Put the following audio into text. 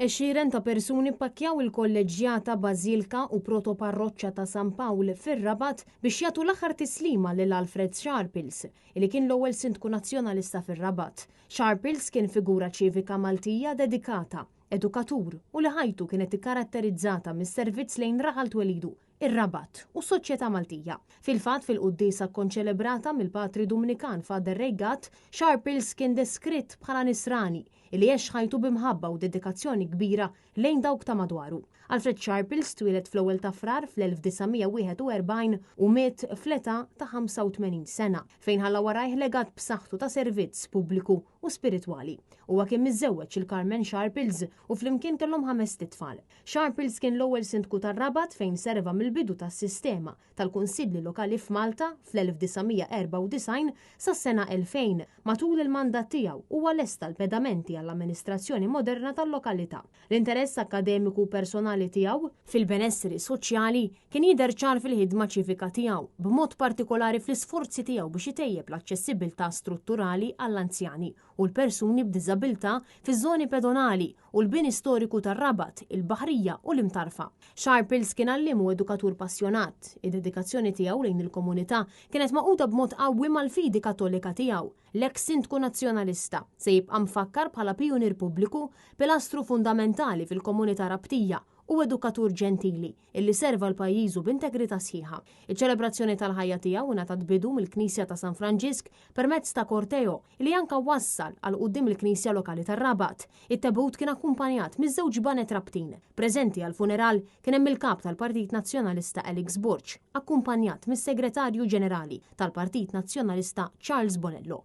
Għexieren ta' persuni ppakkjaw il-Kolleġġjata Bażilka u Protoparroċċa ta' San Pawl fir-Rabat biex jagħtu l-aħħar tislima lil Alfred Sharples, li kien l-ewwel Sindku Nazzjonalista fir-Rabat. Sharples kien figura ċivika Maltija dedikata, edukatur u li ħajtu kienet ikkaratterizzata mis-servizz lejn raħal twelidu, ir-Rabat u s-soċjetà Maltija. Fil-fatt fil-quddiesa kkonċelebrata mill-Patri Dumnikan Father Ray Gatt, Sharples kien deskritt bħala Nisrani li għex ħajtu bi mħabba u dedikazzjoni kbira lejn dawk ta' madwaru. Alfred Sharples twieled fl-ewwel ta' Frar fl-1941 u miet fl-età ta' 85 sena, fejn ħalla warajh legat b'saħħtu ta' servizz pubbliku u spiritwali. Huwa kien miżżewweġ lil Carmen Sharples u flimkien kellhom ħamest itfal. Sharples kien l-ewwel Sindku tar-Rabat fejn serva mill-bidu tas-sistema tal-Kunsilli Lokali f'Malta fl-1994 sas-sena 2000. Matul il-mandat tiegħu huwa lesta l-pedamenti għall-amministrazzjoni moderna tal-lokalità. L-interess akkademiku u personali tiegħu fil-benessri soċjali kien jidher ċar fil-ħidma ċivika tiegħu, b'mod partikolari fl-isforzi tiegħu biex itejjeb l-aċċessibbiltà strutturali għall-anzjani u l-persuni b'diżabilità fiż-żoni pedonali u l-bini storiku tar-Rabat, il-Baħrija u l-Imtarfa. Sharples kien għalliem u edukatur passjonat. Id-dedikazzjoni tiegħu lejn il-komunità kienet magħquda b'mod qawwi mal-fidi Kattolika tiegħu. L-eks Sindku Nazzjonalista se jibqa' mfakkar bħala pijunier pubbliku, pilastru fundamentali fil-komunità Rabtija u edukatur ġentili illi serva l-pajjiżu b'integrità sħiħa. Iċ-ċelebrazzjoni tal-ħajja tiegħu ingħatat bidu mill-Knisja ta' San Franġisk permezz ta' korteo li anka wassal għal quddiem il-Knisja lokali tar-Rabat. It-tebut kien akkumpanjat miż-żewġ baned Rabtin. Preżenti għall-funeral kien hemm il-Kap tal-Partit Nazzjonalista Alex Borg, akkumpanjat mis-Segretarju Ġenerali tal-Partit Nazzjonalista Charles Bonello.